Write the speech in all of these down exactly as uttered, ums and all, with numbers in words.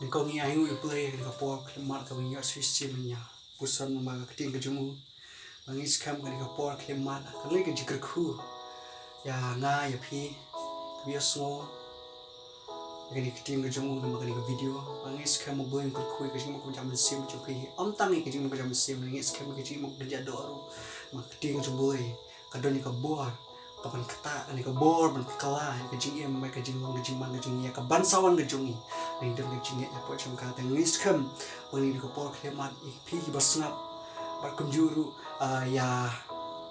Nyngkong ngi ainguh ïa U Blei ïa kane ka por khyllipmat kaba ngi ïoh shisien ban ïa puson namar ka ktien ka jong u. Ba ngi skhem kane ka por khyllipmat ka long ka jingkyrkhu ïa nga ïa phi kiba ïohsngew ïa kane ka ktien ka jong u namar kane ka video. Ba ngi skhem U Blei un kyrkhu ïa ka jingmut kaba jam mynsiem jong phi. Ym tang ïa ka jingmut kaba jam mynsiem, ngi skhem ïa ka jingmut kaba jam doh ruh namar ka ktien ka jong U Blei. Ka don ïa ka bor kaban ktah, ka don ïa ka bor ban kylla ïa ka jingim, ïa ka jinglong, ka jingman ka jong ngi, ïa ka ban sa wan ka jong ngi. Ngi don ka jingngeit ïa pdeng jong ka. Te ngi skhem ba kane ka por khyllipmat ïa phi kiba sngap bad kumjuh ruh, ah, ïa,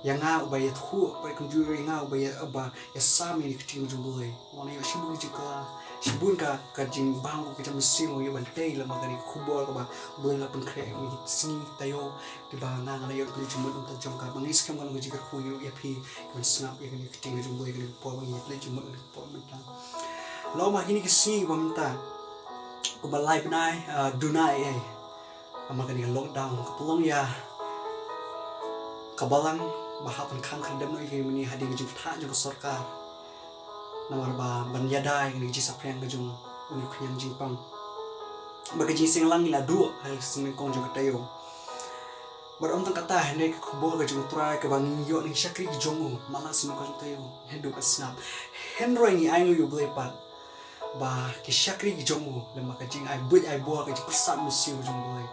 ïa nga uba ïathuh bad kumjuh ruh ïa nga uba ïa, uba ïasam ïa ka ktien jong U Blei. Nga la ïoh shibun ka jingkylla, shibun ka, ka jingbang, ka jingmynsiem, nga ïoh ban tei lem bad kane ka khubor kaba U Blei la pynkhreh ïa ngi ha kine ki sngi taïew. Kiba nga nga la ïoh kane ka jingmut mynta jong ka, ba ngi skhem ka long ka jingkyrkhu ïa phi kiban sngap ïa kane ka ktien jong U Blei, kane ka por ba ngi ïoh kane ka jingmut, kane ka por mynta. Long ba kine ki sngi ba mynta kumba lai bnai, ah, duna ei ei. Namar kane ka lockdown ka pynlong ïa ka balang ba hap ban khang khyrdem noh ïa ki mane hadien ka jingpynthah jong ka sorkar. Namar ba ban ïada ïa kane ka jingsaphriang ka jong une u khñiang jingpang. Ba ka jingïaseng lang ngi la duh ha ka seng nyngkong jong ka taïew. Bad ym tang kata, hynrei ka khubor ka jong U Trai kaba ngi ïoh na ki shakri ki jong u man la ka seng nyngkong jong ka taïew, ngi duh ban sngap. Hynrei ngi ainguh ïa U Blei pat ba ki shakri ki jong u, lem bad ka jingai buit ai bor, ka jingpyrsad mynsiem ka jong U Blei,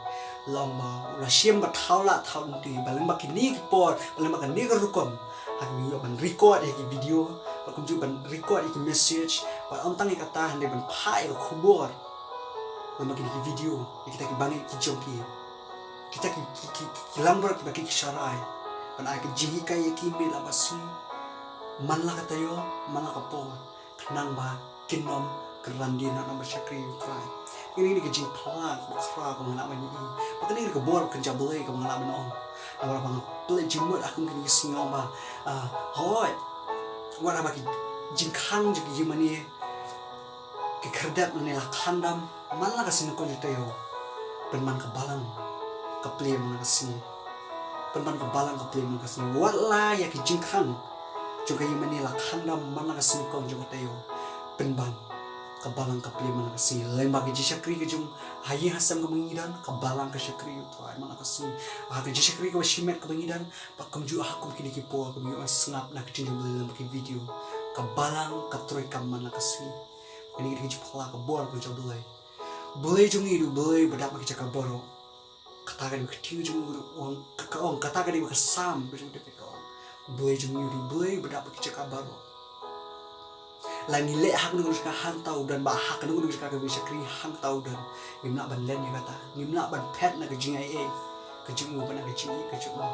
long ba u la shim ba thaw lah thaw lynti, ba lem bad kine ki por, ba lem bad kane ka rukom, ha ngi ïoh ban record ïa ki video, bad kumjuh ban record ïa ki message, bad ym tang ïa kata, hynrei ban phah ïa ka khubor lem bad kine ki video ïa kita ki bangeit ki jong ki, kita ki, ki, ki, ki langbrot kiba ki, ki sharai, ban ai ka jinghikai ïa ki miet la bad sngi, man la ka taïew, man la ka por, khnang ba kin ym kynran dien noh namar ba shakri ïa U Trai. Kane ka jingphla kaba khraw kaba nga lah ban ïohi, bad kane ka bor kynja Blei kaba nga lah ban ong. Namar ba nga pynleit jingmut ha kum kine ki sngi, nga ong ba, ah, hooid, wat haba ki jingkhang jong ki ïingmane ki khyrdep lane la khandam man la ka seng nyngkong jong ka taïew, pynban ka balang ka plie man la ka sngi. Pynban ka balang ka plie man la ka sngi. Wat la ïa ki jingkhang jong ka ïingmane la khandam man la ka seng nyngkong jong ka taïew, pynban ka balang ka plie man la ka sngi. Lem bad ka jingshakri ka jong ha ïing ha sem kaba ngi don, ka balang ka shakri ïa U Trai man la ka sngi. Ha ka jingshakri kaba shimet kaba ngi don, bad kumjuh ha kum kine ki por kaba ngi ïoh ban sngap na ka ktien jong U Blei lem bad ki video, ka balang ka trei kam man la ka sngi. Kane ka dei ka jingphla ka bor ka jong U Blei. U Blei jong ngi u dei U Blei ba dap ha ki jaka baroh. Kata ka dei ka ktien jong u, ka, ka ong, kata ka dei ka Salm ka jong u David ka ong, U Blei jong ngi u dei U Blei ba dap ha ki jaka baroh. La ngi leh ha kano kano ka jaka hangta u don, ba ha kano kano ka jaka kaba ngi shakri hangta u don. Ngim lah ban len ïa kata, ngim lah ban phet na ka jingaiei ka jong u bad na ka jingïeit ka jong u.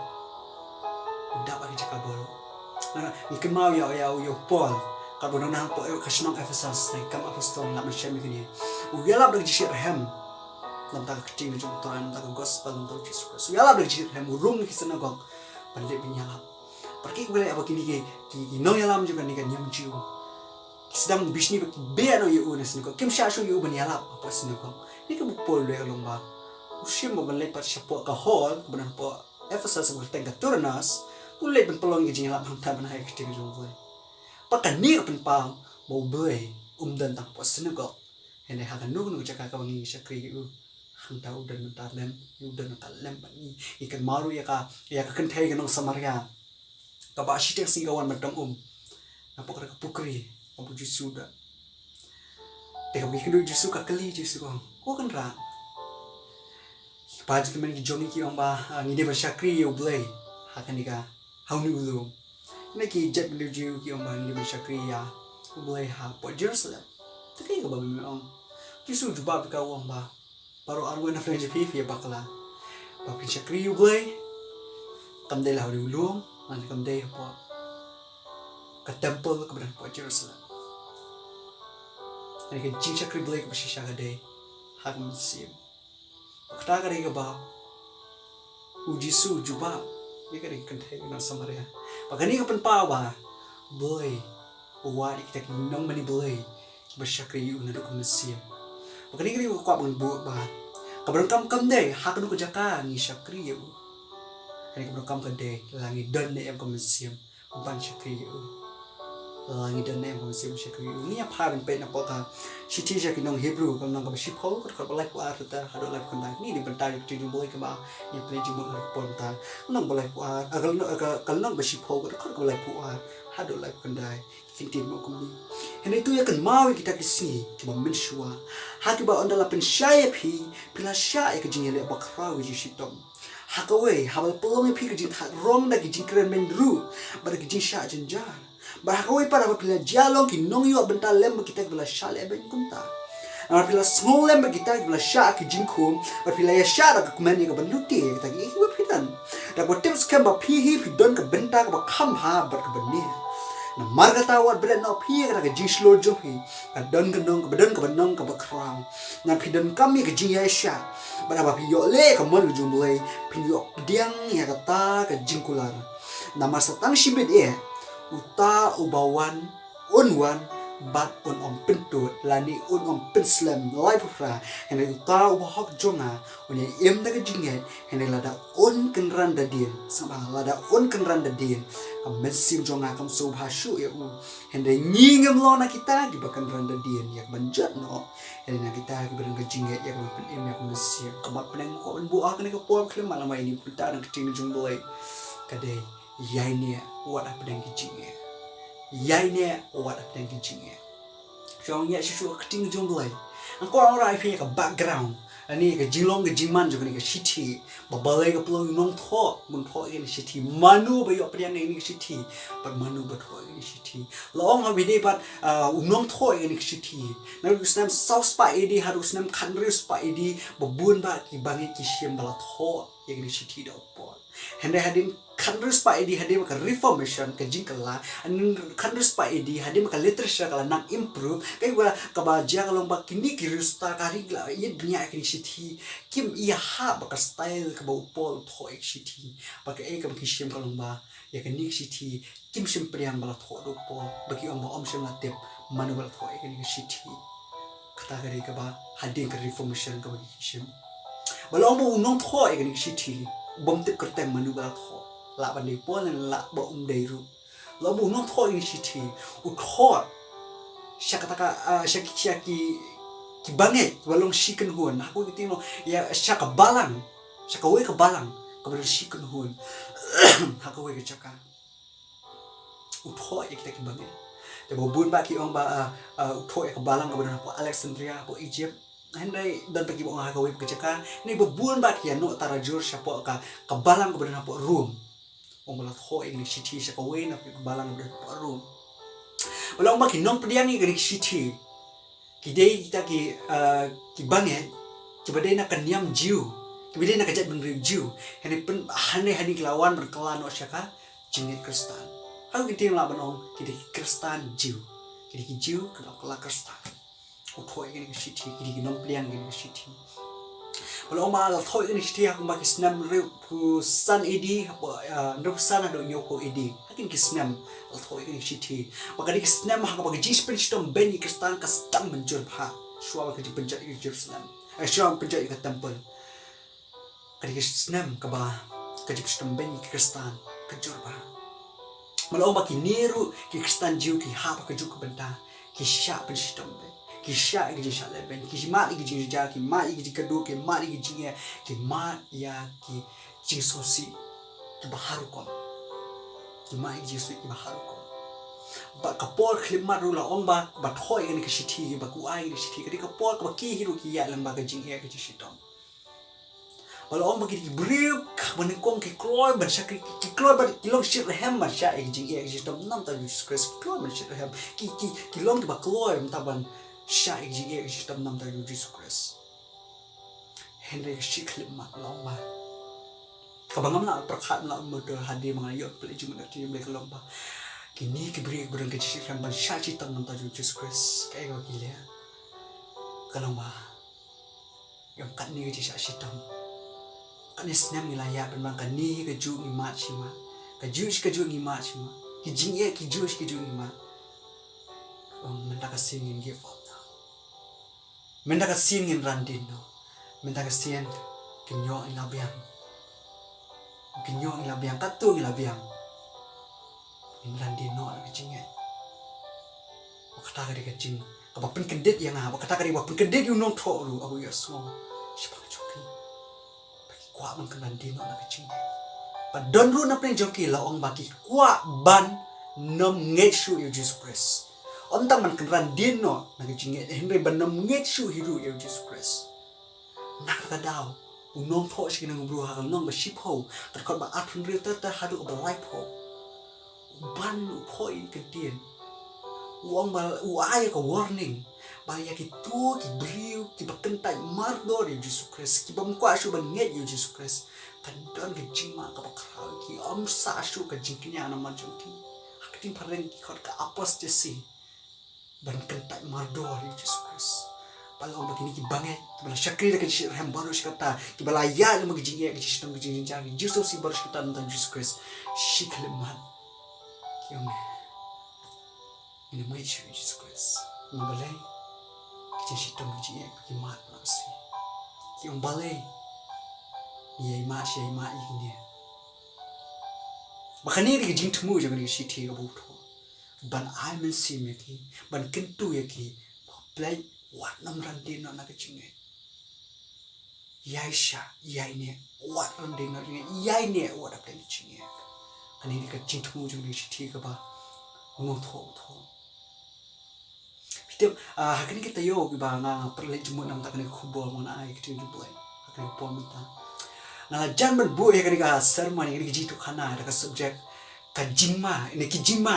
U dap ha ki jaka baroh. Ngi kynmaw ïa, ïa, ïa u Paul, katba u don hapoh ka shnong Ephesus, na ki Kam Apostol ngi lah ban shem ïa kane. U ïalap da ka jingshitrhem na bynta ka ktien ka jong U Trai, na bynta ka gospel, na bynta U Jisu Khrist. U ïalap da ka jingshitrhem, u rung na ki synagog ban leit ban ïalap. Bad ki, ki leh ba kine ki, ki, ki nongïalam jong kane ka niam Jiw ki sdang bishni ba ki beh noh ïa u na synagog. Kim shah shuh ïa u ban ïalap hapoh synagog. Kane kaba u Paul u leh ka long ba u shim ba ban leit pat shapoh ka hall kaba don hapoh Ephesus, kaba kyrteng ka Tyrannus, u leit ban pynlong ka jingïalap hangta ban ai ka ktien jong U Blei. Bad kane ka pynpaw ba U Blei um don tang hapoh synagog, hynrei ha kano kano ka jaka kaba ngi shakri ïa u, hangta u don mynta lem, u don mynta lem bad ngi. Ngi kynmaw ruh ïa ka, ïa ka kynthei ka nong Samaria kaba shiteng sngi ka wan ban tong um napoh ka pukri kaba u Jisu u don. Te kaba ngi kynduh, Jisu ka kylli, Jisu ka ong, "Ko Kynrad, ki para tymmen ki jong ngi ki ong ba, ah, ngi dei ban shakri ïa U Blei ha kane ka, ha une u lum. Kine ki jaitbynriew Jiw ki ong ba ngi dei ban shakri ïa U Blei hapoh Jerusalem. Te kaei kaba me ong?" Jisu u jubab ïa ka, u ong ba, "Baroh arngut na pdeng jong phi, phi ïa bakla. Ba phin shakri ïa U Blei, kam dei la ha une u lum, lane kam dei hapoh ka temple kaba don hapoh Jerusalem. Kane ka jingshakri Blei kaba shisha ka dei ha ka mynsiem." Kata ka dei kaba u Jisu u jubab ïa kane ka kynthei ka nong Samaria. Bad kane ka pynpaw ba Blei u wad ïa kita ki nongmane Blei kiba shakri ïa u naduh ka mynsiem. Bad kane ka dei ka kwah ban buh ba kaba donkam kam dei ha kano ka jaka ngi shakri ïa u. Kane kaba donkam ka dei la ngi don ne em ka mynsiem ban shakri ïa u. La ngi don ne em ka mynsiem shakri. Ngi ïa phai ban peit na poh ka shithi sha ki nong Hebru, ka lynnong kaba shiphew, ka dkhot ba laiphew ar haduh laiphew khyndai. Kine ki bynta jong ka ktien jong U Blei kaba ngi pynleit jingmut ha ka por mynta. Lynnong ba laiphew ar, ah, ka lynnong, ah, ka, ka lynnong ba shiphew, ka dkhot kaba laiphew ar haduh laiphew khyndai. Ki ktien mo kumne. Hynrei to ïa kynmaw ïa kita ki sngi kiba mynshuwa, ha kiba ynda la pynshai ïa phi, phi la shah ïa ka jingïaleh bakhraw ïa ka jingshitom. Ha kawei, haba la pynlong ïa phi ka jingthad rong da ki jingkren beiñ ruh, bad da ki jingshah jynjar. Bad ha kawei pat, haba phi la jia long ki nongïoh bynta lem bad kita kiba la shah lehbeiñ kumta. Namar phi la sngew lem bad kita kiba la shah ki jingkhum, bad phi la ïa shah da ka kmen ïa ka ban lute ïa kita kiei kiba phi don. Da kaba tip skhem ba phi hi phi don ka bynta kaba kham bha bad kaba niam. Namar kata wat bret noh phi ïa kata ka jingshlur jong phi, ka don ka nong, kaba don kaba nong kaba khraw. Namar phi donkam ïa ka jingïaishah. Bad haba phi ïoh leh ïa ka mon ka jong U Blei, phin ïoh pdiang ïa kata ka jingkular. Namar sa tang shibit eh, uta uba wan, un wan, bad un ym pyntud, lane un ym pynslem, laiphew phra. Hynrei uta uba hok jong nga, un ïa im da ka jingngeit, hynrei lada un kynran da dien, sngap bha, lada un kynran da dien, ka mynsiem jong nga kam sngewbha shuh ïa u. Hynrei ngi ngim long na kita kiba kynran da dien, ïa ka ban jot noh. Hynrei na kita kiba don ka jingngeit, ïa ka ban pynim ïa ka mynsiem. Ka mat pyneng ko ban buh ha kane ka por khlem ma lama ini, pynta na ka ktien jong U Blei. Ka dei, ïaineh wat hapdeng ka jingeh. Ïaineh wat hapdeng ka jingeh. Shong ïa shisha ka ktien jong U Blei. Nga kwah ban rai phi ïa ka background, lane ka jinglong ka jingman jong kane ka shithi. Ba balei ka pynlong u nongthoh ban thoh ïa kane ka shithi? Mano ba ïoh pdiang ïa kane ka shithi? Bad mano ba thoh ïa kane ka shithi? La ong ha ba ïadei bad, ah, u nongthoh ïa kane ka shithi. Na u snem saw spah A D haduh u snem khathynriew spah A D, ba bun bah ki bangeit ki shim ba la thoh ïa kane ka shithi da u Paul. Hynrei hadien khathynriew spah A D, hadien ka Reformation, ka jingkylla, hadien khathynriew spah A D, hadien ka literature ka la nang improve, kaei kaba, kaba jia ka long ba kine ki riewstad ka ri ki la ïit bniah ïa kane ka shithi, kim ïahap bad ka style kaba u Paul u thoh ïa ka shithi. Bad kaei kaba ki shim ka long ba ïa kane ka shithi kim shym pdiang ba la thoh da u Paul, ba ki ong ba ym shym la tip mano ba la thoh ïa kane ka shithi. Kata ka dei kaba hadien ka Reformation kaba ki shim. Ba la ong ba u nongthoh ïa kane ka shithi, bym tip kyrteng mano ba la thoh. Lah ban dei Paul ne lah ba um dei ruh. La ong ba u nongthoh ïa kane ka shithi, u thoh sha kata ka, ah, sha ki, sha ki, ki bangeit kiba long shi kynhun. Ha kawei ka ktien long, ïa, sha ka balang, sha kawei ka balang kaba long shi kynhun. Ha kawei ka jaka. U thoh ïa kita ki bangeit. Te ba bun bah ki ong ba, ah, ah, u thoh ïa ka balang kaba don hapoh Alexandria, hapoh Egypt. Hynrei don pat kiba ong ha kawei pat ka jaka. Hynrei ba bun bah ki ïanoh tarajur shapoh ka, ka balang kaba don hapoh Rome. Ong ba la thoh ïa kane ka shithi sha kawei na ka balang kaba don hapoh Rome. Ba la ong ba ki nongpdiang ïa kane ka shithi, ki dei kita ki, ah, ki bangeit kiba dei na ka niam Jiw, kiba dei na ka jaitbynriew Jiw. Hynrei pyn, hynrei hadien ki la wan ban kylla noh sha ka jingngeit Khristan. Ha kawei ka ktien lah ban ong ki dei ki Khristan Jiw. Ki dei ki Jiw kiba kylla Khristan. U thoh ïa kane ka shithi, ki dei ki nongpdiang ïa kane ka shithi. Ba la ong ba la thoh ïa kane ka shithi ha kumba ki snem hynriewphew san A D, hapoh, ah, hynriewphew san haduh hynñiewphew A D. Ha kine ki snem la thoh ïa kane ka shithi. Bad ka dei ka snem ha kaba ka jingpynshitom beiñ ïa ki Khristan ka sdang ban jur bha. Shuwa ba ka jingpynjot ïa ka Jerusalem. Eh, shuwa ban pynjot ïa ka temple. Ka dei ka snem kaba ka jingpynshitom beiñ ïa ki Khristan ka jur bha. Ba la ong ba kine ruh ki Khristan Jiw ki hap ha kajuh ka bynta, ki shah pynshitom beiñ, ki shah ïa ka jingshah lehbeiñ, ki mad ïa ka jingjynjar, ki mad ïa ka jingkyrduh, ki mad ïa ka jingeh, ki mad ïa ki jingsngewsih kiba har rukom. Ki mad ïa ki jingsngewsih kiba har rukom. Bad ka por khyllipmat ruh la ong ba, ba thoh ïa kane ka shithi, ba ki ai ïa kane ka shithi, ka dei ka por kaba ki hi ruh ki ïaid lyngba ka jingeh ka jingshitom. Ba la ong ba ki dei ki briew kaba nyngkong ki kloi ban shakri, ki, ki kloi ban, ki long shitrhem ban shah ïa ka jingeh ka jingshitom na ka bynta U Jisu Khrist, ki kloi ban shitrhem, ki, ki, ki long kiba kloi mynta ban shah ïa ka jingeh ka jingshitom na ka bynta U Jisu Khrist. Hynrei ka shi khyllipmat la ong ba, kaba ngam lah pyrkhat, ngam lah mutdur hadien ba nga ïoh pynleit jingmut na ka ktien U Blei, ka long ba kine ki briew kiba don ka jingshitrhem ban shah shitom na ka bynta U Jisu Khrist, kaei kaba ki leh? Ka long ba, ïa katne ka jingshah shitom, katne snem ngi la ïaid pynban, kane hi kajuh ngi mad shi mad, kajuh shi kajuh ngi mad shi mad, ki jingeh kijuh shi kijuh ngi mad. Ong mynta ka sien ngin give up. Mynta ka sien ngin ran dien noh. Mynta ka sien, kynnoh ngi la biang. Kynnoh ngi la biang, katto ngi la biang. Ngin ran dien noh na ka jingeh. Kata ka dei ka jing kaba pynkyndit ïa nga, bad kata ka dei ba pynkyndit ïa u nongthoh ruh, aba ïohsngew shaphang jong ki. Ba ki kwah ban kynran dien noh na ka jingngeit. Ba don ruh na pdeng jong ki la ong ba ki kwah ban nym ngeit shuh ïa u Jisu Khrist. Ym tang ban kynran dien noh na ka jingngeit, hynrei ban nym ngeit shuh hi ruh ïa u Jisu Khrist. Na kata ka daw, u nongthoh sha ki nongbriew ha ka lynnong ba shiphew, ka dkhot ba arphew hynriew ter ter haduh ba laiphew, u ban u thoh ïa ka ktien. U ong ba, u ai ka warning ba ïa kito ki briew kiba kyntait mardor ïa u Jisu Khrist, kiba ym kwah shuh ban ngeit ïa u Jisu Khrist, kan don ka jingma kaba khraw ïa ki, ym sah shuh ka jingkñia namar jong ki. Ha ka ktien phareng ki khot ka apostasy. Ban kyntait mardor ïa u Jisu Khrist. Ba la ong ba kine ki bangeit, kiba la shakri da ka jingshitrhem baroh shi katta, kiba la ïaid lem bad ka jingeh, ka jingshitom, ka jingjynjar, ka jingsngewsih baroh shi katta na u Jisu Khrist, shi khyllipmat ki ong, ngin ym ngeit shuh ïa u Jisu Khrist. Namar balei? Ka jingshitom, ka jingeh, ki mad na ka sngi. Ki ong balei ngi ïai mad shi ïai mad ïa kine. Ba kane ka dei ka jingthmu jong kane ka shithi kaba u thoh. Ban ai mynsiem ïa ki, ban kyntu ïa ki, ba pyrshah wat nym kynran dien noh na ka jingngeit. Ïai shah, ïai neh, wat kynran dien noh na ka jingngeit, ïai neh, wat hapdeng ka jingngeit. Kane ka dei ka jingthmu jong kane ka shithi kaba u nongthoh u thoh. Phi tip, ah, ha kane ka taïew kiba nga, nga pyrshah jingmut na ka bynta kane ka khubor, nga ai ka ktien jubab ha kane ka por mynta. Nga la jan ban buh ïa kane ka sermon, ïa kane ka jingïathuhkhana da ka subject ka jingma, ne ki jingma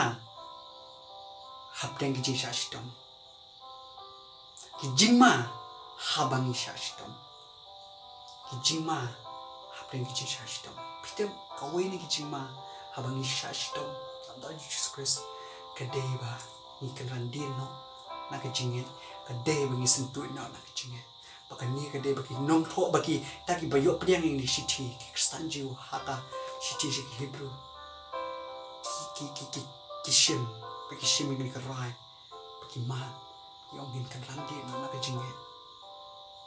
hapdeng ka jingshah shitom. Ki jingma haba ngi shah shitom. Ki jingma hapdeng ka jingshah shitom. Phi tip, kawei na ki jingma haba ngi shah shitom na ka bynta u Jisu Khrist, ka dei ba ngi kynran dien noh na ka jingngeit, ka dei ba ngi syntuid noh na ka jingngeit. Ba kane ka dei ba ki nongthoh, ba kita kiba ïoh pdiang ïa kane ka shithi, ki Khristan Jiw ha ka shithi sha ki Hebru, ki, ki, ki, ki, ki shim, ba ki shim ïa kane ka rai, ba ki mad, ki ong ngin kynran dien noh na ka jingngeit.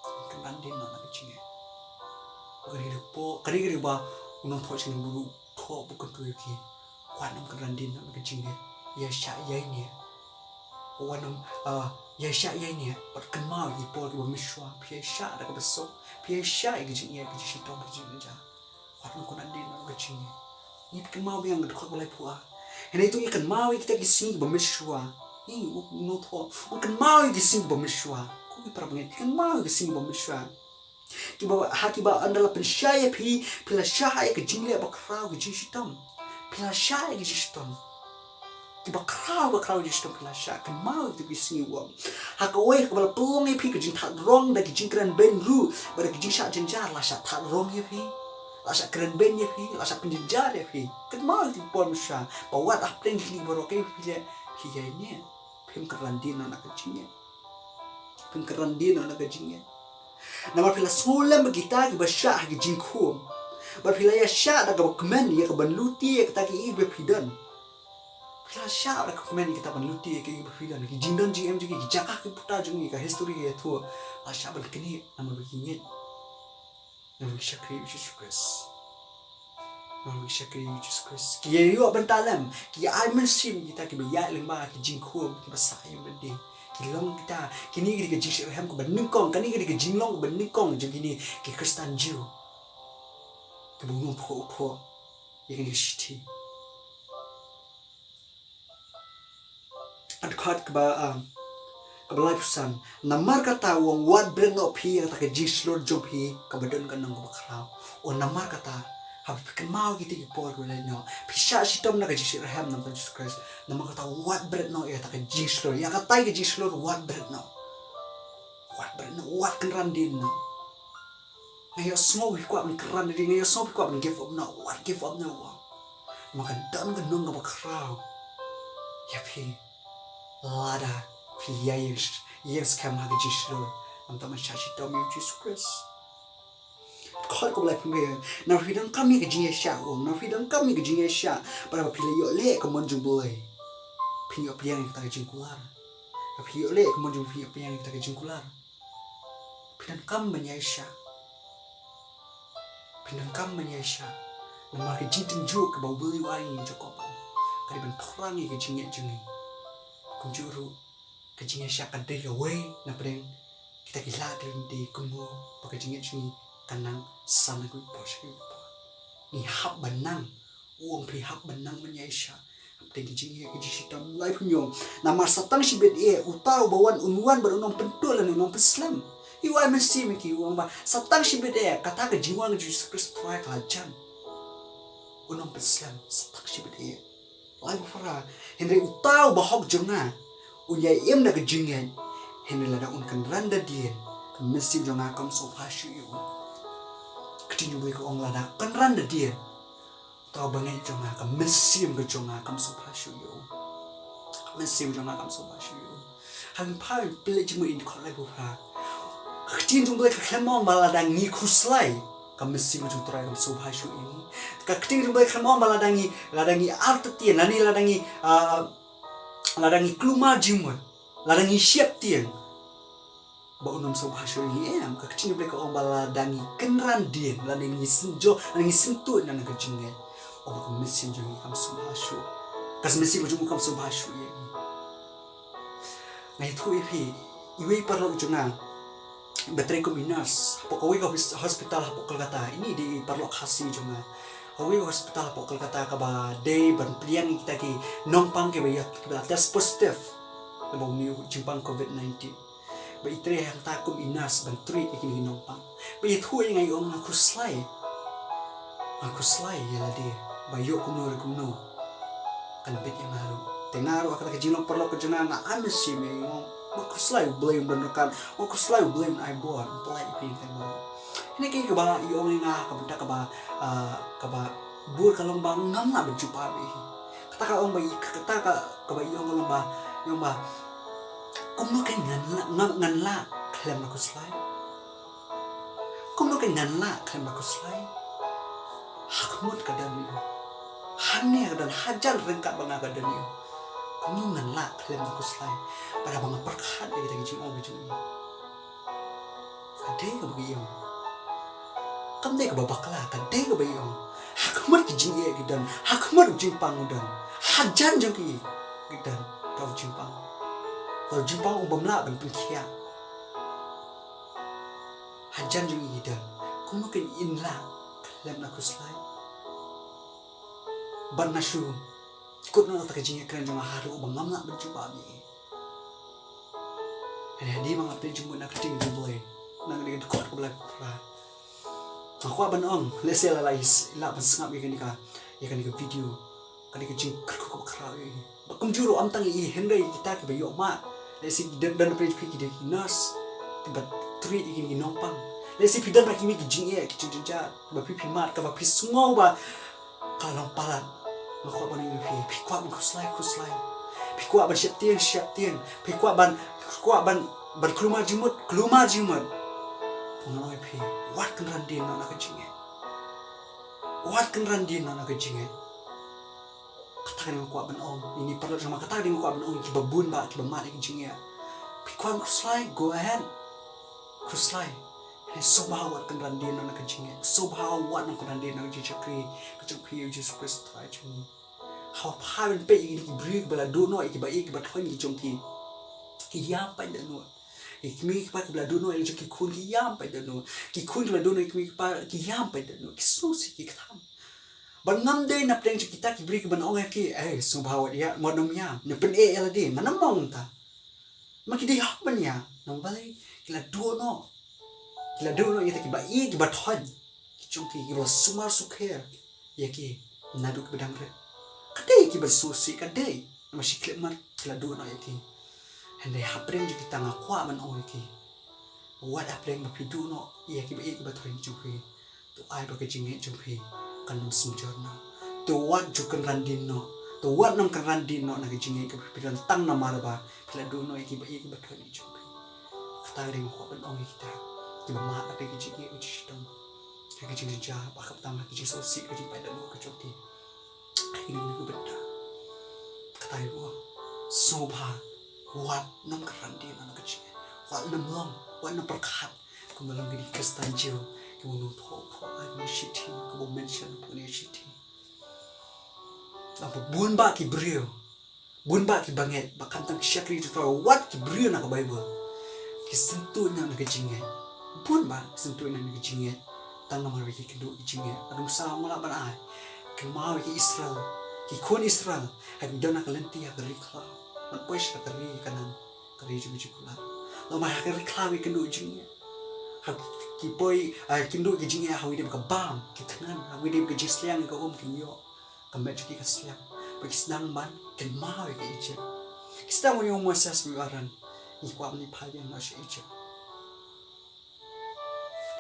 Ngin kynran dien noh na ka jingngeit. Ba ka dei ka por, ka dei ka dei ba u nongthoh sha ki Hebru u thoh bad u kyntu ïa ki, wat nym kynran dien noh na ka jingngeit. Ïai shah ïai neh, wat nym, ah, ïai shah ïai neh, bad kynmaw ïa ki por kiba mynshuwa, phi ïai shah da kaba suk, phi ïai shah ïa ka jingeh, ka jingshitom, ka jingjynjar. Wat nym kynran dien noh na ka jingngeit. Ngi kynmaw biang ka dkhot ba laiphew ar. Hynrei to ngi kynmaw ïa kita ki sngi ba mynshuwa. Ngi u nongthoh, u kynmaw ïa ki sngi ba mynshuwa. Ko ki para bangeit, kynmaw ïa ki sngi ba mynshuwa. Kiba, ha kiba ynda la pynshai ïa phi, phi la shah ïa ka jingleh bakhraw, ka jingshitom. Phi la shah ïa ka jingshitom. Kiba khraw, bakhraw jingshitom phi la shah, kynmaw ïa kito ki sngi, u ong. Ha kawei kaba la pynlong ïa phi ka jingthad rong da ki jingkren beiñ ruh, bad da ki jingshah jynjar, la shah thad rong ïa phi, la shah kren beiñ ïa phi, la shah pynjynjar ïa phi. Kynmaw ïa kito ki por mynshuwa, ba wat hapdeng kine baroh kiba phi leh, phi ïai neh, phim kynran dien noh na ka jingngeit. Phim kynran dien noh na ka jingngeit. Namar phi la sngew lem bad kita kiba shah ha ki jingkhum. Bad phi la ïa shah da kaba kmen ïa ka ban lute ïa kita kiei kiba phi don. Phi la shah da kaba kmen ïa kita ban lute ïa kiei kiba phi don. Ki jingdon jingem jong ki, ki jaka ki puta jong ki, ka histori ka ïathuh. La shah ban knieh namar ba ki ngeit, namar ba ki shakri ïa u Jisu Khrist. Namar ba ki shakri ïa u Jisu Khrist, ki ïa ïoh bynta lem, ki ai mynsiem kita kiba ïaid lyngba ki jingkhum, kiba sah ïing bad die. Ki long kita, kine ki dei ka jingshitrhem kaba nyngkong, kane ka dei ka jinglong kaba nyngkong jong kine ki Khristan Jiw, kiba u nongthoh u thoh ïa kane ka shithi. Ka dkhot kaba, um, kaba laiphew san. Namar kata u ong, wat bret noh phi ïa kata ka jingshlur jong phi kaba don ka nong kaba khraw. U ong namar kata, haba phi kynmaw ïa kita ki por kiba la leit noh, phi shah shitom na ka jingshitrhem na ka bynta u Jisu Khrist. Namar kata wat bret noh ïa kata ka jingshlur. Ïa kata ka jingshlur wat bret noh. Wat bret noh, wat kynran dien noh. Nga ïohsngew phi kwah ban kynran dien, nga ïohsngew phi kwah ban give up noh, wat give up noh, u ong. Namar ka don ka nong kaba khraw ïa phi lada phi ïa ïeng, ïeng skhem ha ka jingshlur, namar ban shah shitom ïa u Jisu Khrist. Dkhot kaba laiphew hynriew. Namar phi donkam ïa ka jingïaishah, u ong, namar phi donkam ïa ka jingïaishah, bad haba phi la ïoh leh ïa ka mon jong U Blei, phin ïoh pdiang ïa kata ka jingkular. Haba phi ïoh leh ïa ka mon jong U Blei, phin ïoh pdiang ïa kata ka jingkular. Phi donkam ban ïaishah. Phi donkam ban ïaishah. Namar ka jingtynjuh kaba U Blei u ai ïa ngi, Jakob u ong, ka dei ban thrang ïa ka jingngeit jong ngi. Kumjuh ruh Ka jingïaishah ka dei kawei na pdeng kita ki lad ki lynti kumno ba ka jingngeit jong ngi kan nang san na ka por sha ka por. Ngi hap ban nang, u ong phi hap ban nang ban ïaishah. Hapdeng ki jingeh ki jingshitom, Blei pynïoh. Namar sa tang shibit eh uta uba wan un wan bad un ym pyntur lane un ym pynslem. Ïa u ai mynsiem ïa ki, u ong ba sa tang shibit eh kata ka jingwan jong u Jisu Khrist Trai ka la jan. Un ym pynslem sa tang shibit eh. Lai ba phra. Hynrei uta uba hok jong nga un ïai im da ka jingngeit. Hynrei lada un kynran da dien, ka mynsiem jong nga kam sngewbha shuh ïa u. Ka ktien jong U Blei ka ong lada kynran da dien, uta uba ngeit jong nga, ka mynsiem ka jong nga kam sngewbha shuh ïa u. Ka mynsiem jong nga kam sngewbha shuh ïa u. Hangta phi peit jingmut, in dkhot lai ba phra. Ka ktien jong U Blei ka khlem ong ba lada ngi khuslai, ka mynsiem jong U Trai kam sngewbha shuh ïa ngi. Ka ktien jong U Blei ka khlem ong ba lada ngi, lada ngi artatien, lane lada ngi, ah, lada ngi kulmar jingmut, lada ngi sheptieng, ba un ym sngewbha shuh ïa ngi. Em, ka ktien U Blei ka ong ba lada ngi kynran dien, lada ngi synjor, lada ngi syntuid na ka jingngeit, ong ba ka mynsiem jong ngi kam sngewbha shuh. Ka mynsiem jong u kam sngewbha shuh ïa ngi. Nga ïathuh ïa phi, iwei i paralok jong nga ba trei kum i nurse hapoh kawei ka hos-, hospital hapoh Kolkata. Ini i dei i paralok Khasi jong nga. Kawei ka hospital hapoh Kolkata kaba dei ban pdiang ïa kita ki nongpang kiba ïa, kiba la test positive kaba mih jingpang covid nineteen. Ba i trei hangta kum i nurse ban treat ïa kine ki nongpang. Ba i ïathuh ïa nga, i ong nga khuslai. Nga khuslai ïa lade ba ïoh kumno re kumno kan bit ïa nga ruh. Te nga ruh ha kata ka jinglong paralok ka jong nga, nga ai mynsiem ïa, nga ong nga khuslai U Blei un don ryngkat, nga khuslai U Blei un ai bor, un pynlait ïa phi, te nga ruh. Hynrei kaba i ong ïa nga ka bynta kaba, ah, kaba bun ka long ba ngam lah ban jubab ïa hi. Kata ka ong ba i, kata ka, kaba i ong ka long ba, i ong ba kumno kan ngan lah, ngan, ngan lah khlem da khuslai. Kumno kan ngan lah khlem da khuslai. Ha khmut ka don ïa u. Hangne ka don, hajan ryngkat bad nga ka don ïa u. Kumno ngan lah khlem da khuslai. Pat haba nga pyrkhat ïa kita ki jingong ki jingong. Ka dei kaba i ong. Kam dei kaba bakla, ka dei kaba i ong. Ha khmut ki jingeh ki don, ha khmut u jingpang u don. Hajan jong ki, ki don, ka u jingpang. Ka u jingpang u bym lah ban pynkhiah. Hajan jong i ki don. Kumno kan in lah khlem da khuslai. Bad nga shu kut noh ïa kata ka jingïakren jong nga haduh ba ngam lah ban jubab ïa i. Hynrei hadien ba nga peit jingmut na ka ktien jong U Blei, na kane ka dkhot kaba lai ba phra, nga kwah ban ong, lehse la, la i s-, lah ban sngap ïa kane ka, ïa kane ka video, kane ka jingkyrkhu kaba khraw ïa i. Ba kumjuh ruh ym tang ïa i, hynrei kita kiba ïoh mad, lehse ki don, don phi, phi ki dei ki nurse kiba treat ïa kine ki nongpang. Lehse phi don pat kine ki jingeh, ki jingjynjar ba phi, phi mad, kaba phi sngew ba ka long palat. Nga kwah ban ong ïa phi, phi kwah ban khuslai, khuslai. Phi kwah ban sheptieng, sheptieng. Phi kwah ban, phi kwah ban, ban kulmar jingmut, kulmar jingmut. Nga ong ïa phi, wat kynran dien noh na ka jingeh. Wat kynran dien noh na ka jingeh. Kata ka dei nga kwah ban ong. Ini paralok jong nga, kata ka dei nga kwah ban ong ïa kiba bun bah, kiba mad ïa ka jingeh. Phi kwah ban khuslai, go ahead. Khuslai. Hynrei sngewbha wat kynran dien noh na ka jingeh. Sngewbha wat nym kynran dien noh na ka jingshakri ka jong phi ïa U Jisu Khrist Trai jong ngi. Haba phi peit ïa kine ki briew kiba la duh noh ïa kiba ïeit kiba thoh ki jong ki, ki ïam paidbah noh. Ïa ki kmie ki kpa kiba la duh noh ïa la jong ki khun, ki ïam paidbah noh. Ki khun kiba la duh noh ïa ki kmie ki kpa, ki ïam paidbah noh. Ki sngewsih, ki ktham. Bad ngam dei na pdeng jong kita ki briew kiban ong ïa ki, eh, sngewbha wat ïa, wat nym ïam. Ne pyneh ïa lade, ngan ym ong ta. Ma ki dei hok ban ïa, namar balei, ki la duh noh. Ki la duh noh ïa kita kiba ïeit kiba thoh ki jong ki, kiba la sumar sukher ïa ki naduh kiba dang rit. Ka dei kiba sngewsih, ka dei. Namar shi khyllipmat ki la duh noh ïa ki. Hynrei hapdeng jong kita nga kwah ban ong ïa ki, wat hapdeng ba phi duh noh ïa kiba ïeit kiba thoh ki jong phi, to ai ba ka jingngeit jong phi kan nym synjor noh. To wat ju kynran dien noh. To wat nym kynran dien noh na ka jingngeit kaba phi don tang namar ba phi la duh noh ïa kiba ïeit kiba thoh ki jong phi. Kata ka dei nga kwah ban ong ïa kita kiba mad ha ka jingeh ka jingshitom, ha ka jingjynjar, bad khamtam ha ka jingsngewsih, ka jingpaidbah noh ka jong ki. Ha kine ki bynta. Kata ka dei nga kwah. Sngewbha wat nym kynran dien noh na ka jingeh. Wat nym long, wat nym pyrkhat kumba long kine ki Khristan Jiw kiba nym thoh, thoh ai ba shithi, kiba mention ba shithi. Namar ba bun bah ki briew Bun bah ki bangeit ba khamtam ki shakri jong u Trai, wat ki briew na ka Baibl, ki syntu noh na ka jingngeit. Bun bah ki syntu noh na ka jingngeit tang namar ba ki kynduh ki jingngeit. Ka dang sa ma lah ban ai. Kynmaw ïa ki Israel, ki khun Israel, ha ki don ha ka lynti ha ka ri khlaw, ban poi sha ka ri Kanaan, ka ri jong ka jingkular. Lada ma ha ka ri khlaw ki kynduh ki jingngeit, ha ki poi, ah, kynduh ki jingngeit ha kawei de ka bam, ki thngan, ha kawei de ka jingsliang, ka um kim ïoh. Ka met jong ki ka sliang. Ba ki sdang ban kynmaw ïa ka Egypt. Ki sdang ban ong ïa u Moses bad u Aaron, ngi kwah ban ïa phai biang noh sha Egypt.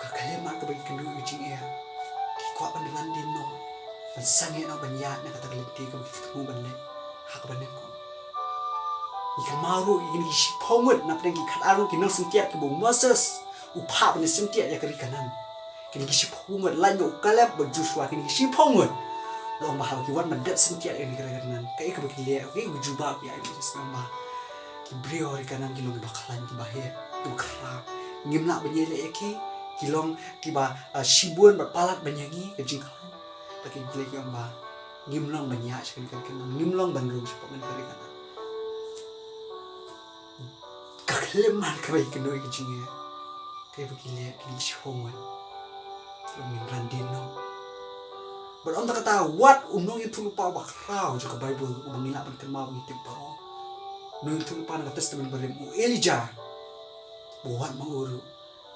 Ka khyllipmat kaba ki kynduh ïa ka jingeh, ki kwah ban ran dien noh, ban sangeh noh, ban ïaid na kata ka lynti kaba ki thmu ban leit ha kaba nyngkong. Ngi kynmaw ruh ïa kine ki shiphew ngut, na pdeng ki khatar ngut ki nongshyntiat kiba u Moses u phah ban ïa shyntiat ïa ka ri Kanaan. Kine ki shiphew ngut, lait na u Kaleb bad Joshua, kine ki shiphew ngut. La ong ba haba ki wan ban dep shyntiat ïa kane ka ri Kanaan, kaei kaba ki leh, kaei kaba jubab ïa u Moses, ong ba ki briew ha ri Kanaan ki long kiba khlaiñ, kiba heh, kiba khraw. Ngim lah ban ïaleh ïa ki, ki long kiba, ah, shibun bad palat ban ïa ngi, ka jingkhlaiñ. Bad ki leh, ki ong ba ngim long ban ïaid sha kane ka ri Kanaan, ngim long ban rung shapoh kane ka ri Kanaan. Ka khyllipmat kaba ki kynduh ïa ka jingeh, kaei ba ki leh kine ki shiphew ngut? Ki ong, ngin ran dien noh. Bad ym tang kata, wat u nongïathuhlypa uba khraw jong ka Baibl uba ngi lah ban kynmaw, ba ngi tip baroh, u nongïathuhlypa na ka Testament Barim, u Elijah, ba wat ma u ruh,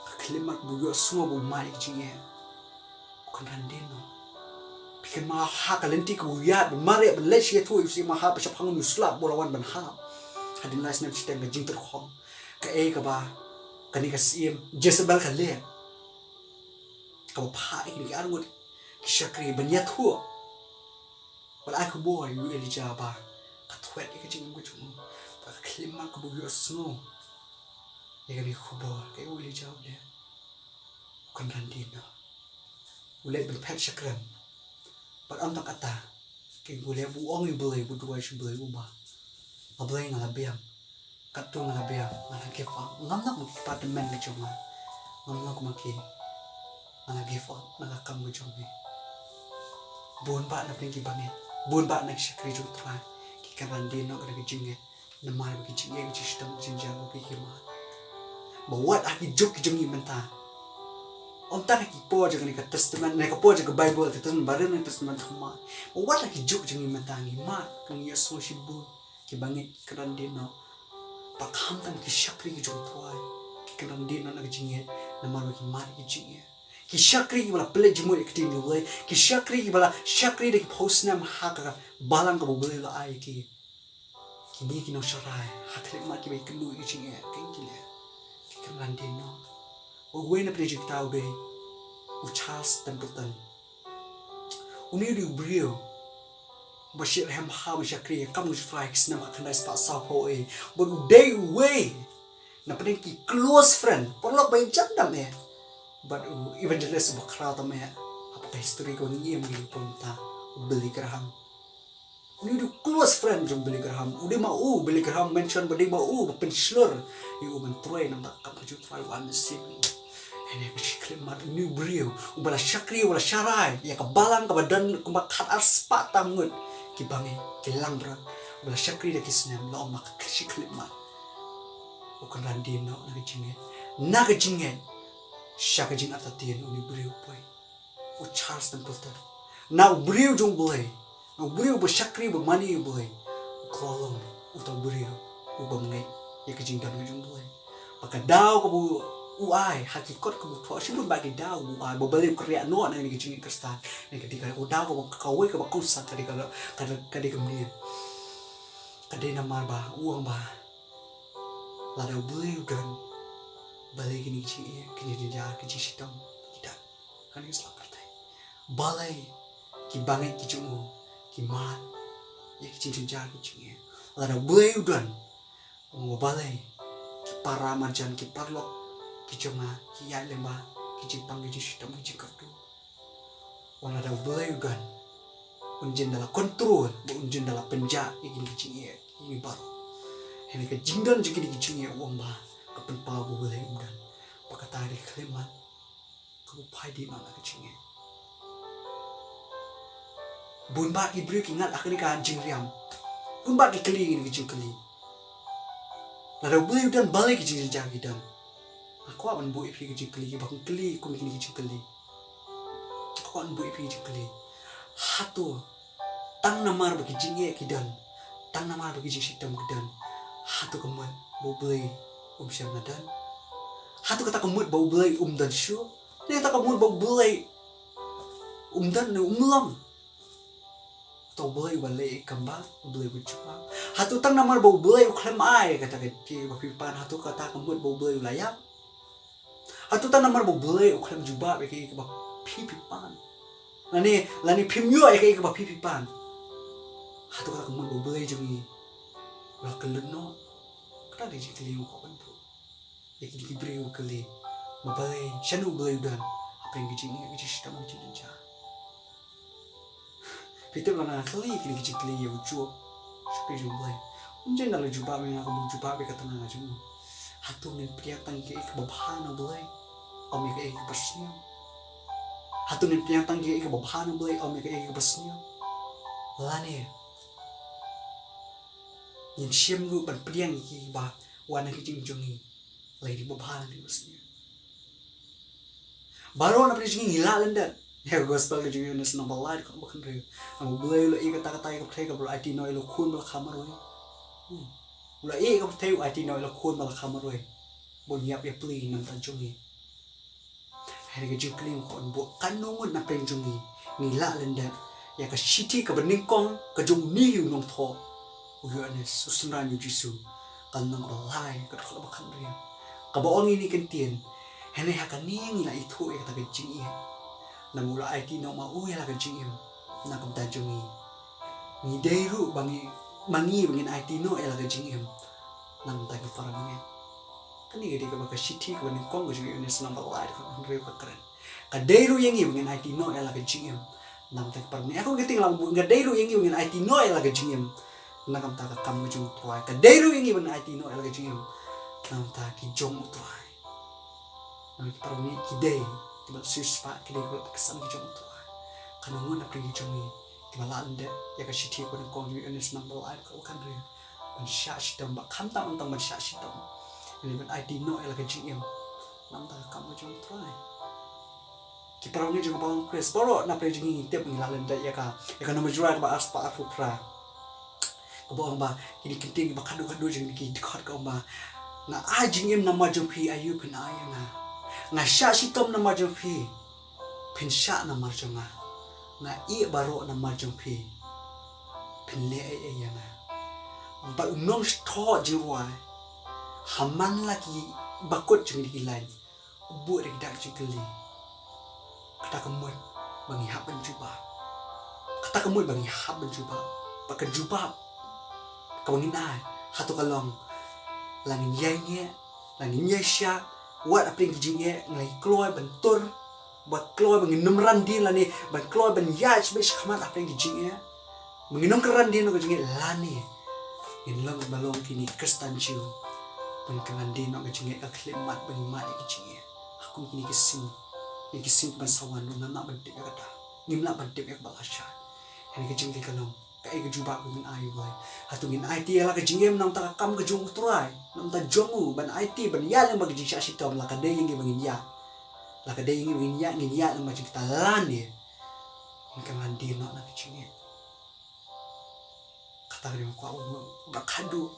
ka khyllipmat ba u ïohsngew ba u mad ïa ka jingeh, u kynran dien noh. Phi kynmaw ha ka lynti kaba u ïaid ban mareh, ban leit sha ïathuh ïa u Syiem Ahab, ba shaphang u slap ba u la wan ban hap. Hadien lai snem shiteng, ka jingtyrkhong, kaei kaba kane ka syiem Jezebel ka leh, kaba phah ïa kine ki arngut ki shakri ban ïathuh, ban ai khubor ïa u Elijah ba ka thwet ïa ka jingim ka jong u. Bad ka khyllipmat kaba u ïohsngew ïa kane ka khubor, kaei u Elijah u leh? U kynran dien noh. U leit ban phet sha krem. Bad ym tang kata, kaei ba u leh, ba u ong ïa u Blei, ba u duwai sha u Blei, u ong ba, A Blei, nga la biang. Katto nga la biang, nga la give up. Ngam long ma ki kpa tymmen ka jong nga. Ngam long ma ki. Nga la give up na ka kam ka jong me. Bun bah na pdeng ki bangeit, bun bah na ki shakri jong u Trai, ki kynran dien noh na ka jingngeit. Namar ba ki jingeh, ki jingshitom, ki jingjia ba ki mad. Ba wat ha ki juk ki jong ngi mynta, ym tang ha ki por jong kane ka Testament, ne ka por jong ka Baibl, ka Testament Barim ne ka Testament Thymmai, ba wat ha ki juk jong ngi mynta ngi mad, ngi ïohsngew shibun ki bangeit ki kynran dien noh. Ba khamtam ki shakri ki jong u Trai ki kynran dien noh na ka jingngeit, namar ba ki mad ïa ka jingeh. Ki shakri kiba la pynleit jingmut ïa ka ktien jong u Blei, ki shakri kiba la shakri da ki phew snem ha ka balang kaba u Blei u la ai ïa ki. Kine ki nongsharai, ha ka khyllipmat kiba ïakynduh ïa ka jingeh, kaei ki leh? Ki kynran dien noh. Uwei na pdeng jong kita u dei u Charles Templeton. Une u dei u briew uba shitrhem bha ban shakri ha ka kam ka jong u Trai ha ki snem khatkhyndai spah sawphew A.D. Bad u dei uwei na pdeng ki close friend, paralok ba ïeng jam dam eh, bad u evangelist uba khraw tam eh hapoh ka history kaba ngi im ngi pynta, u Billy Graham. Une u dei u close friend jong u Billy Graham. U dei ma u, Billy Graham mention ba dei ma u ba pynshlur ïa u ban trei na ka kam ka jong u Trai, u ai mynsiem. Hynrei ka shi khyllipmat, une u briew uba la shakri, uba la sharai ïa ka balang kaba don kumba khatar spah tam ngut ki bangeit, ki langbrot, uba la shakri da ki snem, la ong ba ka shi khyllipmat u kynran dien noh na ka jingngeit. Na ka jingngeit sha ka jingartatien, une u briew u poi, u Charles Templeton. Na u briew jong u Blei, na u briew uba shakri, uba mane ïa u Blei, u khlem long uta u briew uba ngeit ïa ka jingdon ka jong u Blei. Ba ka daw kaba u ai ha ki kot kaba u thoh, shibun bah ki daw ba u ai, ba u Blei u kyrïah noh na kane ka jingngeit Khristan. Ne ka dei ka, u daw kaba kawei kaba kongsan ka dei ka, ka dei, ka dei kumne. Ka dei namar ba u ong ba lada u Blei u don, balei kine ki jingeh, ki jingjynjar, ki jingshitom ki don ha kane ka sla pyrthei? Balei ki bangeit ki jong u ki mad ïa ki jingjynjar, ki jingeh? Lada u Blei u don, u ong ba balei ki para marjan, ki paralok ki jong nga ki ïaid lyngba ki jingpang, ki jingshitom, ki jingkyrduh? Wat lada u Blei u don, un jin da la control, bad un jin da la pynjah ïa kine ki jingeh, ïa kine baroh. Hynrei ka jingdon jong kine ki jingeh, u ong ba ka pynpaw ba u Blei um don. Ba kata ka dei ka khyllipmat kaba u phai dien noh na ka jingngeit. Bun bah ki briew ki ngat ha kane ka jingriam. Kumba ki kylli kine ki jingkylli. Lada U Blei u don balei ki jingjynjar ki don. Nga kwah ban buh ïa phi ki jingkylli kiba kong kylli kum kine ki jingkylli. Nga kwah ban buh ïa phi ki jingkylli. Hato tang namar ba ki jingeh ki don, tang namar ba ki jingshitom ki don, hato ka mut ba U Blei um shym la don? Hato kata ka mut ba U Blei um don shuh? Ne kata ka mut ba U Blei um don ne um long? Hato U Blei uba leh ïa ka kam ba, U Blei uba jubab? Hato tang namar ba U Blei u khlem ai kata ka jingeh ba phi pan, hato kata ka mut ba U Blei u la ïap? Hato tang namar ba U Blei u khlem jubab ïa kaei kaba phi phi pan, lane, lane phim ïoh ïa kaei kaba phi phi pan, hato kata ka mut ba U Blei jong ngi u la kyllut noh? Kata ka jingkylli nga kwah ban buh ïa kine ki briew ba kylli ba balei, shano U Blei u don hapdeng ki jingeh, ki jingshitom, ki jingjynjar. Phi tip, lada nga kylli kine ki jingkylli ïa u Job sha ka jong U Blei, um jin da la jubab ïa nga kum u jubab ïa ka tnga jong u. Hato ngin pdiang tang ïa kaei kaba bha na U Blei, ym ïa kaei kaba sniew? Hato ngin pdiang tang ïa kaei kaba bha na U Blei, ym ïa kaei kaba sniew? Lane ngin shim ruh ban pdiang ïa kaei kaba wan na ka jingim jong ngi, lane kaba bha lane kaba sniew? Baroh na pdeng jong ngi ngi lah lyndet ïa ka gospel ka jong U Ïoannis lynnong ba lai dkhot ba khathynriew. Namar U Blei u la ïeh kata kata ïa ka pyrthei kaba u la aiti noh ïa u khun ba la kha marwei. Hmm. U la ïeh ïa ka pyrthei, u aiti noh ïa u khun ba la kha marwei, ba un ïap ïapli na ka bynta jong ngi. Hynrei ka jingkylli nga kwah ban buh, kano ngut na pdeng jong ngi ngi lah lyndet ïa ka shithi kaba nyngkong ka jong une u nongthoh, u Ïoannis, u synran U Jisu, ka lynnong ba lai ka dkhot ba khathynriew, kaba ong ïa kine ki ktien: Hynrei ha kane ngi la ithuh ïa kata ka jingïeit, namar u la aiti noh ma u ïa la ka jingim na ka bynta jong ngi. Ngi dei ruh ba ngi, ma ngi ba ngin aiti noh ïa la ka jingim na ka bynta ki para bangeit. Kane ka dei kaba ka shithi kaba nyngkong ka jong u Ïoannis lynnong ba lai dkhot ba khathynriew ka kren. Ka dei ruh ïa ngi ba ngin aiti noh ïa la ka jingim na ka bynta ki para bangeit. Ïa kane ka ktien la bun, ka dei ruh ïa ngi ba ngin aiti noh ïa la ka jingim na ka bynta ka kam ka jong U Trai. Ka dei ruh ïa ngi ba ngin aiti noh ïa la ka jingim na ka bynta ki jong U Trai. Namar ki para bangeit ki dei kiba la siewspah, ki dei kiba la kyrsan ki jong U Trai. Kano ngut na pdeng ki jong ngi kiba lah lyndet ïa ka shithi kaba nyngkong jong u Ïoannis lynnong ba lai dkhot ba khathynriew ban shah shitom, ba khamtam tang ban shah shitom, hynrei ban aiti noh ïa la ka jingim na ka bynta ka kam ka jong U Trai? Ki para bangeit jong ka balang Khrist, baroh na pdeng jong ngi ngi tip, ngi lah lyndet ïa ka, ïa ka Nombar Jrai kaba arspah arphew phra, kaba ong ba, kine ki ktien kiba khadduh khadduh jong ki dkhot, ka ong ba: Nga ai jingim namar jong phi, aïu phin ai ïa nga? Nga shah shitom namar jong phi, phin shah namar jong nga. Nga ïeh baroh namar jong phi, phin leh ei ei ïa nga. Bad u nongsynshar jingrwai, ha man la ki bakut jong kine ki lain, u buh da ki dak jingkylli. Kata ka mut ba ngi hap ban jubab. Kata ka mut ba ngi hap ban jubab. Bad ka jubab kaba ngin ai, hato ka long la ngin ïaineh, la ngin ïaishah, wat hapdeng ki jingeh ngi la kloi ban tur, ba kloi ba ngin nym ran dien, lane ba kloi ban ïaid shibit shakhmat hapdeng ki jingeh, ba ngin nym kynran dien noh ka jingeh, lane ngin long ba long kine ki Khristan Jiw ba ngin kynran dien noh ka jingeh, ka khyllipmat ba ngin mad ïa ka jingeh ha kum kine ki sngi, ïa ki sngi ban sa wan ruh? Ngam lah ban tip ïa kata. Ngim lah ban tip ïa kaba la shai. Hynrei ka jingkylli ka long, kaei ka jubab ba ngin ai ïa U Blei? Hato ngin aiti ïa la ka jingim na ka bynta ka kam ka jong U Trai, na ka bynta jong u, ban aiti, ban ïaid lyngba ka jingshah shitom, la ka dei ïa ngi ba ngin ïaid, la ka dei ïa ngi ba ngin ïaid, ngin ïaid lyngba jong kita, lane ngin kynran dien noh na ka jingeh? Kata ka dei kaba khadduh,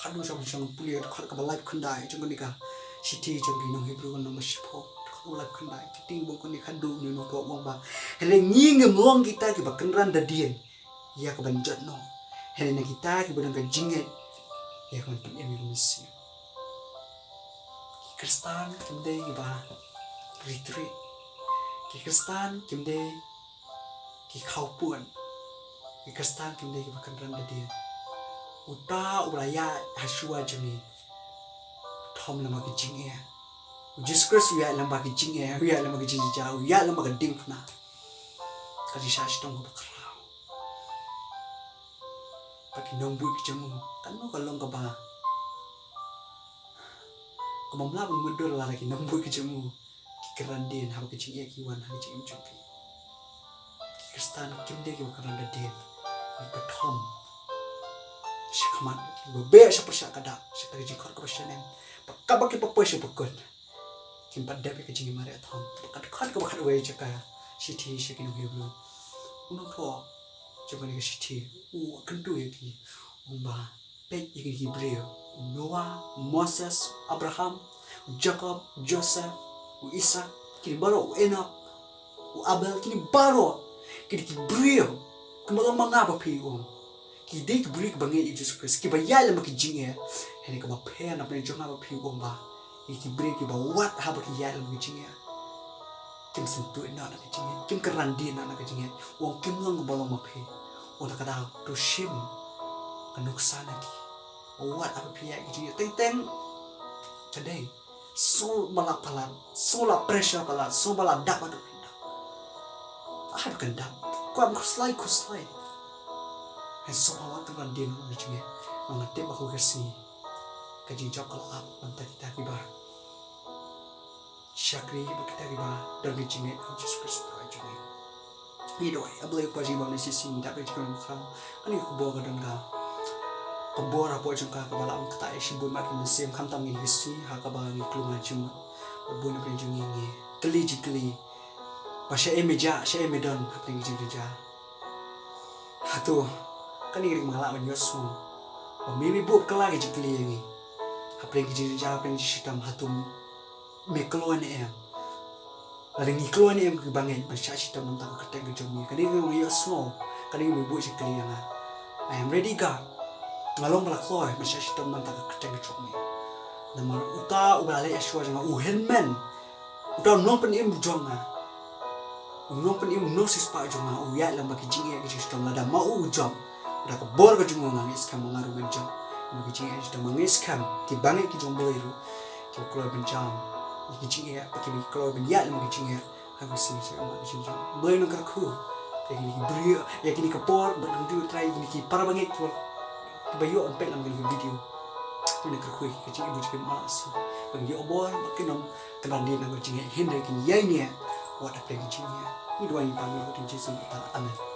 khadduh. Sngewbha sngewbha pule dkhot kaba laiphew khyndai jong kane ka shithi jong ki nong Hebru, lynnong ba shiphew, dkhot kaba laiphew khyndai. Ki ktien ba ong kane khadduh, une u nongthoh u ong ba: Hynrei ngi ngim long kita kiba kynran da dien ïa ka ban jot noh, hynrei na kita kiba don ka jingngeit ïa ka ban pynim ïa ka mynsiem. Ki Khristan kim dei kiba rit rit. Ki Khristan kim dei ki khawpun. Ki Khristan kim dei kiba kynran da dien. Uta uba la ïaid ha shuwa jong ngi, u thom lyngba ki jingeh. U Jisu Khrist u ïaid lyngba ki jingeh, u ïaid lyngba ki jingjynjar, u ïaid lyngba ka diengphna, ka jingshah shitom kaba khraw. Bad ki nongbuh ki jong u, kano ka long kaba, kaba ym lah ban mutdur lada ki nongbuh ki jong u ki kynran dien haba ka jingeh ka wan ha ka jingim jong ki? Ki Khristan kim dei kiba kynran da dien, kiba thom shakhmat, ba beh sha pyrshah ka dak, sha ka jingkhot kaba shaneng. Ba kaba ki poi sha ba kut, kim pat dep ïa ka jingim mareh thong. Ba ka dkhot kaba khatwei jong ka shithi sha ki nong Hebru. U nongthoh jong kane ka shithi u kyntu ïa ki, u ong ba, peit ïa ki briew, u Noah, u Moses, u Abraham, u Jakob, u Joseph, u Isaac, kine baroh, u Enoch, u Abel, kine baroh ki dei ki briew kiba long ma nga bad phi, u ong. Ki dei ki briew kiba ngeit ïa u Jisu Khrist, kiba ïaid lem bad ki jingeh. Hynrei kaba pher na pdeng jong nga bad phi, u ong ba ïa ki briew kiba wad haba ki ïaid lem bad ki jingeh, kim syntuid noh na ka jingeh, kim kyrpad noh na ka jingeh. U ong kim long kumba long ma phi. U ong, lada ka dei, to shim ka nuksan na ki. Wat haba phi ïaid ki jingeh, teng teng ka dei sngewbha la palat, sngewbha la pressure palat, sngewbha la dap haduh kan dap. Haduh kan dap, kwah ban khuslai, khuslai. Hynrei sngewbha wat kyrpad noh na ka jingeh. Namar nga tip ba ha kawei ka sngi ka jingjop ka la ap na bynta kita kiba shakri bad kita kiba don ka jingngeit ha u Jisu Khrist u Trai jong ngi. Ngi duwai, A Blei Kpa jong ngi ba ha kane ka shisien ngi dap ïa ka jingkren bakhraw. Kane ka khubor ka don ka khubor hapoh jong ka kaba la ong ktah ïa shibun bad ki mynsiem, khamtam ngi ha ka sngi ha kaba ngi kloi jingmut. Bad bun na pdeng jong ngi ngi kylli jingkylli ba shaei me jah, shaei me don ha pdeng ka jingjynjar. Hato kane ka dei kaba nga lah ban ïohsngew ba me, me buh kylla ka jingkylli ïa ngi ha pdeng ka jingjynjar, ha pdeng ka jingshitom, hato me kloi ne em? Lada ngi kloi ne em kiba ngeit ban shah shitom na bynta ka kyrteng ka jong me? Kane ka dei kaba nga ïohsngew, kane ka dei kaba me buh jingkylli ïa nga. I am ready, God. Nga long ba la kloi ban shah shitom na bynta ka kyrteng ka jong me. Namar uta uba la leh shuwa jong nga, u hynmen, uta u nongpynim jong nga, u nongpynim, u nongsiewspah jong nga, u ïaid lem bad ki jingeh ki jingshitom. Lada ma u u jop, lada ka bor ka jong u, nga ngeit skhem ba nga ruh ngan jop. Namar ki jingeh ki jingshitom, nga ngeit skhem kiba ngeit ki jong U Blei ruh ki kloi ban jam ïa ki jingeh, ba ki kloi ban ïaid lem bad ki jingeh ha ka sngi sha ka sngi. Blei un kyrkhu ïa kine ki briew, ïa kine ki por, bad kyrkhu Trai ïa kine ki para bangeit kiba ïoh ban peit lem ïa kane ka video. Blei un kyrkhu ïa ki, ka jingim jong ki, ma la sngi ba kin ïoh bor, ba kin ym kynran dien na ka jingeh, hynrei kin ïaineh wat hapdeng ka jingeh. Ngi duwai ngi pan ïa ka kyrteng Jisu ngi kyrpad. Amen.